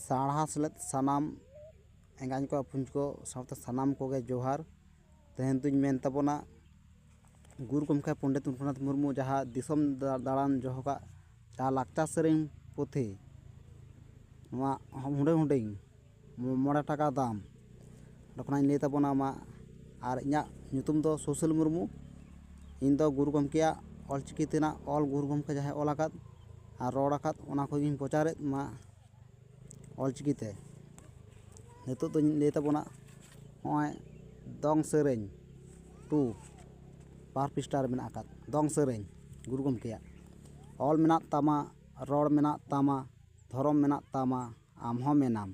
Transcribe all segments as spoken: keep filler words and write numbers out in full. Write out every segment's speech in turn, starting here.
ᱥᱟᱶᱛᱟ ᱥᱮᱞᱮᱫ ᱥᱟᱱᱟᱢ ᱮᱸᱜᱟᱧ ᱠᱚ, ᱟᱯᱩᱧ ᱠᱚ ᱥᱟᱶᱛᱮ ᱥᱟᱱᱟᱢ ᱠᱚᱜᱮ ᱡᱚᱦᱟᱨ᱾ ᱛᱮᱦᱮᱧ ᱫᱩᱧ ᱢᱮᱱ ᱛᱟᱵᱚᱱᱟ, ᱜᱩᱨᱩ ᱜᱚᱢᱠᱮ ᱯᱚᱱᱰᱤᱛ ᱨᱚᱜᱷᱩᱱᱟᱛᱷ ᱢᱩᱨᱢᱩ ᱡᱟᱦᱟᱸ ᱫᱤᱥᱚᱢ ᱫᱟ-, ᱫᱟᱬᱟᱱ ᱡᱚᱦᱚᱜᱟᱜ ᱡᱟᱦᱟᱸ ᱞᱟᱠᱪᱟᱨ ᱥᱮᱨᱮᱧ ᱯᱩᱛᱷᱤ, ᱱᱚᱣᱟ ᱦᱩᱰᱤᱧ ᱦᱩᱰᱤᱧ ᱢᱚ-, ᱢᱚᱬᱮ ᱴᱟᱠᱟ ᱫᱟᱢ, ᱚᱸᱰᱮ ᱠᱷᱚᱱᱟᱜ ᱤᱧ ᱞᱟᱹᱭ ᱛᱟᱵᱚᱱᱟ ᱢᱟ᱾ ᱟᱨ ᱤᱧᱟᱹᱜ ᱧᱩᱛᱩᱢ ᱫᱚ ᱥᱩᱥᱤᱞ ᱢᱩᱨᱢᱩ᱾ ᱤᱧ ᱫᱚ ᱜᱩᱨᱩ ᱜᱚᱢᱠᱮᱭᱟᱜ ᱚᱞᱪᱤᱠᱤ ᱛᱮᱱᱟᱜ ᱚᱞ, ᱜᱩᱨᱩ ᱜᱚᱢᱠᱮ ᱡᱟᱦᱟᱸᱭ ᱚᱞ ᱟᱠᱟᱫ ᱟᱨ ᱨᱚᱲ ᱟᱠᱟᱫ, ᱚᱱᱟ ᱠᱚᱜᱮᱧ ᱯᱨᱚᱪᱟᱨᱮᱫ ᱢᱟ ᱚᱞᱪᱤᱠᱤ ᱛᱮ᱾ ᱱᱤᱛᱚᱜ ᱫᱚᱧ ᱞᱟᱹᱭ ᱛᱟᱵᱚᱱᱟ ᱱᱚᱜᱼᱚᱭ ᱫᱚᱝ ᱥᱮᱨᱮᱧ ᱴᱩ, ᱵᱟᱨ ᱯᱤᱥᱴᱟ ᱨᱮ ᱢᱮᱱᱟᱜ ᱟᱠᱟᱫ ᱫᱚᱝ ᱥᱮᱨᱮᱧ ᱜᱩᱨᱩ ᱜᱚᱢᱠᱮᱭᱟᱜ᱾ ᱚᱞ ᱢᱮᱱᱟᱜ ᱛᱟᱢᱟ, ᱨᱚᱲ ᱢᱮᱱᱟᱜ ᱛᱟᱢᱟ, ᱫᱷᱚᱨᱚᱢ ᱢᱮᱱᱟᱜ ᱛᱟᱢᱟ, ᱟᱢ ᱦᱚᱸ ᱢᱮᱱᱟᱢ᱾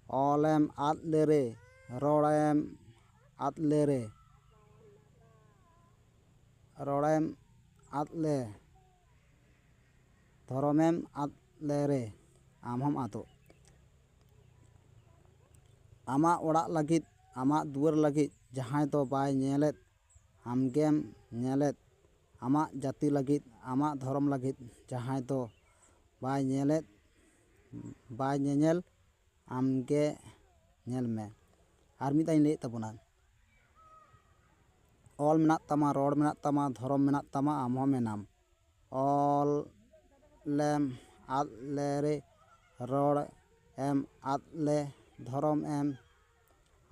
ᱚᱞᱮᱢ ᱟᱫ ᱞᱮᱨᱮ, ᱨᱚᱲᱮᱢ ᱟᱫ ᱞᱮᱨᱮ, ᱨᱚᱲᱮᱢ ᱟᱫ ᱞᱮ, ᱫᱷᱚᱨᱚᱢᱮᱢ ᱟᱫ ᱞᱮᱨᱮ, ᱟᱢ ᱦᱚᱸᱢ ᱟᱫᱚᱜ᱾ ᱟᱢᱟᱜ ᱚᱲᱟᱜ ᱞᱟᱹᱜᱤᱫ, ᱟᱢᱟᱜ ᱫᱩᱣᱟᱹᱨ ᱞᱟᱹᱜᱤᱫ ᱡᱟᱦᱟᱸᱭ ᱫᱚ ᱵᱟᱭ ᱧᱮᱞᱮᱫ, ᱟᱢᱜᱮᱢ ᱧᱮᱞᱮᱫ᱾ ᱟᱢᱟᱜ ᱡᱟᱹᱛᱤ ᱞᱟᱹᱜᱤᱫ, ᱟᱢᱟᱜ ᱫᱷᱚᱨᱚᱢ ᱞᱟᱹᱜᱤᱫ ᱡᱟᱦᱟᱸᱭ ᱫᱚ ᱵᱟᱭ ᱧᱮᱞᱮᱫ, ᱵᱟᱭ ᱧᱮᱧᱮᱞ, ᱟᱢᱜᱮ ᱧᱮᱞ ᱢᱮ᱾ ᱟᱨ ᱢᱤᱫ ᱫᱷᱟᱣ ᱤᱧ ᱞᱟᱹᱭᱮᱫ ᱛᱟᱵᱚᱱᱟ, ᱚᱞ ᱢᱮᱱᱟᱜ ᱛᱟᱢᱟ, ᱨᱚᱲ ᱢᱮᱱᱟᱜ ᱛᱟᱢᱟ, ᱫᱷᱚᱨᱚᱢ ᱢᱮᱱᱟᱜ ᱛᱟᱢᱟ, ᱟᱢ ᱦᱚᱸ ᱢᱮᱱᱟᱢ᱾ ᱚᱞᱮᱢ ᱟᱫ ᱞᱮᱨᱮ, ᱨᱚᱲ ᱮᱢ ᱟᱫ ᱞᱮ, ᱫᱷᱚᱨᱚᱢ ᱮᱢ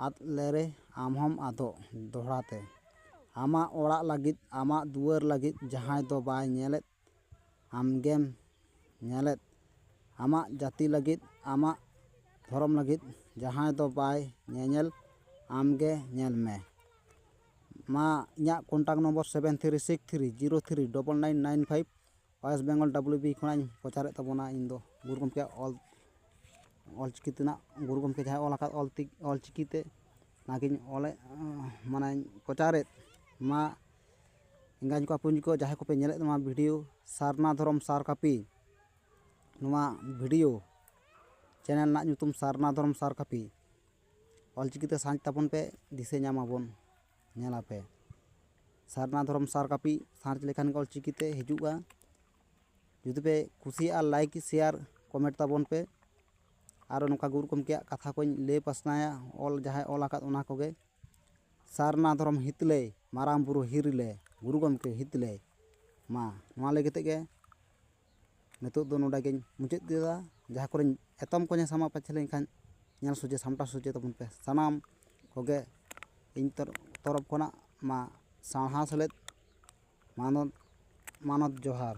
ᱟᱫ ᱞᱮᱨᱮ, ᱟᱢ ᱦᱚᱸᱢ ᱟᱫᱚᱜ ᱫᱚᱦᱲᱟ ᱛᱮ᱾ ᱟᱢᱟᱜ ᱚᱲᱟᱜ ᱞᱟᱹᱜᱤᱫ, ᱟᱢᱟᱜ ᱫᱩᱣᱟᱹᱨ ᱞᱟᱹᱜᱤᱫ ᱡᱟᱦᱟᱸᱭ ᱫᱚ ᱵᱟᱭ ᱧᱮᱞᱮᱫ, ᱟᱢᱜᱮᱢ ᱧᱮᱞᱮᱫ᱾ ᱟᱢᱟᱜ ᱡᱟᱹᱛᱤ ᱞᱟᱹᱜᱤᱫ, ᱟᱢᱟᱜ ᱫᱷᱚᱨᱚᱢ ᱞᱟᱹᱜᱤᱫ ᱡᱟᱦᱟᱸᱭ ᱫᱚ ᱵᱟᱭ ᱧᱮᱧᱮᱞ, ᱟᱢᱜᱮ ᱧᱮᱞ ᱢᱮ᱾ ᱢᱟ, ᱤᱧᱟᱹᱜ contact number seven three six three zero three double nine nine five, West Bengal W B ᱠᱷᱚᱱᱟᱜ ᱤᱧ ᱯᱨᱚᱪᱟᱨᱮᱫ ᱛᱟᱵᱚᱱᱟ᱾ ᱤᱧ ᱫᱚ ᱜᱩᱨᱩ ᱜᱚᱢᱠᱮᱭᱟᱜ ᱚᱞ, ᱚᱞᱪᱤᱠᱤ ᱛᱮᱱᱟᱜ, ᱜᱩᱨᱩ ᱜᱚᱢᱠᱮ ᱡᱟᱦᱟᱸᱭ ᱚᱞ ᱟᱠᱟᱫ ᱚᱞ ᱛᱤ-, ᱚᱞᱪᱤᱠᱤ ᱛᱮ, ᱚᱱᱟᱜᱤᱧ ᱚᱞᱮᱫ, ᱢᱟᱱᱮᱧ ᱯᱨᱚᱪᱟᱨᱮᱫ᱾ ᱢᱟ, ᱮᱸᱜᱟᱧ ᱠᱚ, ᱟᱯᱩᱧ ᱠᱚ, ᱡᱟᱦᱟᱸᱭ ᱠᱚᱯᱮ ᱧᱮᱞᱮᱫ ᱱᱚᱣᱟ video, ᱥᱟᱨᱱᱟ ᱫᱷᱚᱨᱚᱢ ᱥᱟᱨ ᱠᱟᱹᱯᱤ, ᱱᱚᱣᱟ video channel ᱨᱮᱱᱟᱜ ᱧᱩᱛᱩᱢ ᱥᱟᱨᱱᱟ ᱫᱷᱚᱨᱚᱢ ᱥᱟᱨ ᱠᱟᱹᱯᱤ, ᱚᱞᱪᱤᱠᱤ ᱛᱮ search ᱛᱟᱵᱚᱱ ᱯᱮ, ᱫᱤᱥᱟᱹ ᱧᱟᱢ ᱟᱵᱚᱱ, ᱧᱮᱞ ᱟᱯᱮ᱾ ᱥᱟᱨᱱᱟ ᱫᱷᱚᱨᱚᱢ ᱥᱟᱨ ᱠᱟᱹᱯᱤ search ᱞᱮᱠᱷᱟᱱ ᱜᱮ ᱚᱞᱪᱤᱠᱤ ᱛᱮ ᱦᱤᱡᱩᱜᱼᱟ᱾ ᱡᱩᱫᱤ ᱯᱮ ᱠᱩᱥᱤᱭᱟᱜᱼᱟ, like, share, comment ᱛᱟᱵᱚᱱ ᱯᱮ᱾ ᱟᱨᱚ ᱱᱚᱝᱠᱟ ᱜᱩᱨᱩ ᱜᱚᱢᱠᱮᱭᱟᱜ ᱠᱟᱛᱷᱟ ᱠᱚᱧ ᱞᱟᱹᱭ ᱯᱟᱥᱱᱟᱭᱟ, ᱚᱞ ᱡᱟᱦᱟᱸᱭ ᱚᱞ ᱟᱠᱟᱫ ᱚᱱᱟ ᱠᱚᱜᱮ᱾ ᱥᱟᱨᱱᱟ ᱫᱷᱚᱨᱚᱢ ᱦᱤᱛᱞᱟᱹᱭ, ᱢᱟᱨᱟᱝ ᱵᱩᱨᱩ ᱦᱤᱨᱤᱞᱮ, ᱜᱩᱨᱩ ᱜᱚᱢᱠᱮ ᱦᱤᱛᱞᱟᱹᱭ᱾ ᱢᱟ ᱱᱚᱣᱟ ᱞᱟᱹᱭ ᱠᱟᱛᱮ ᱜᱮ ᱱᱤᱛᱚᱜ ᱫᱚ ᱱᱚᱰᱮ ᱜᱤᱧ ᱢᱩᱪᱟᱹᱫ ᱠᱮᱫᱟ᱾ ᱡᱟᱦᱟᱸ ᱠᱚᱨᱮᱧ ᱮᱛᱚᱢ ᱠᱚᱧᱟ ᱥᱟᱢᱟ ᱯᱟᱪᱷᱮ ᱞᱮᱱᱠᱷᱟᱱ ᱧᱮᱞ ᱥᱚᱡᱷᱮ ᱥᱟᱢᱴᱟᱣ ᱥᱚᱡᱷᱮ ᱛᱟᱵᱚᱱ ᱯᱮ ᱥᱟᱱᱟᱢ ᱠᱚᱜᱮ᱾ ᱤᱧ ᱛᱚᱨ-, ᱛᱚᱨᱚᱯ ᱠᱷᱚᱱᱟᱜ ᱢᱟ ᱥᱟᱶᱦᱟ ᱥᱮᱞᱮᱫ ᱢᱟᱱᱚᱛ, ᱢᱟᱱᱚᱛ ᱡᱚᱦᱟᱨ᱾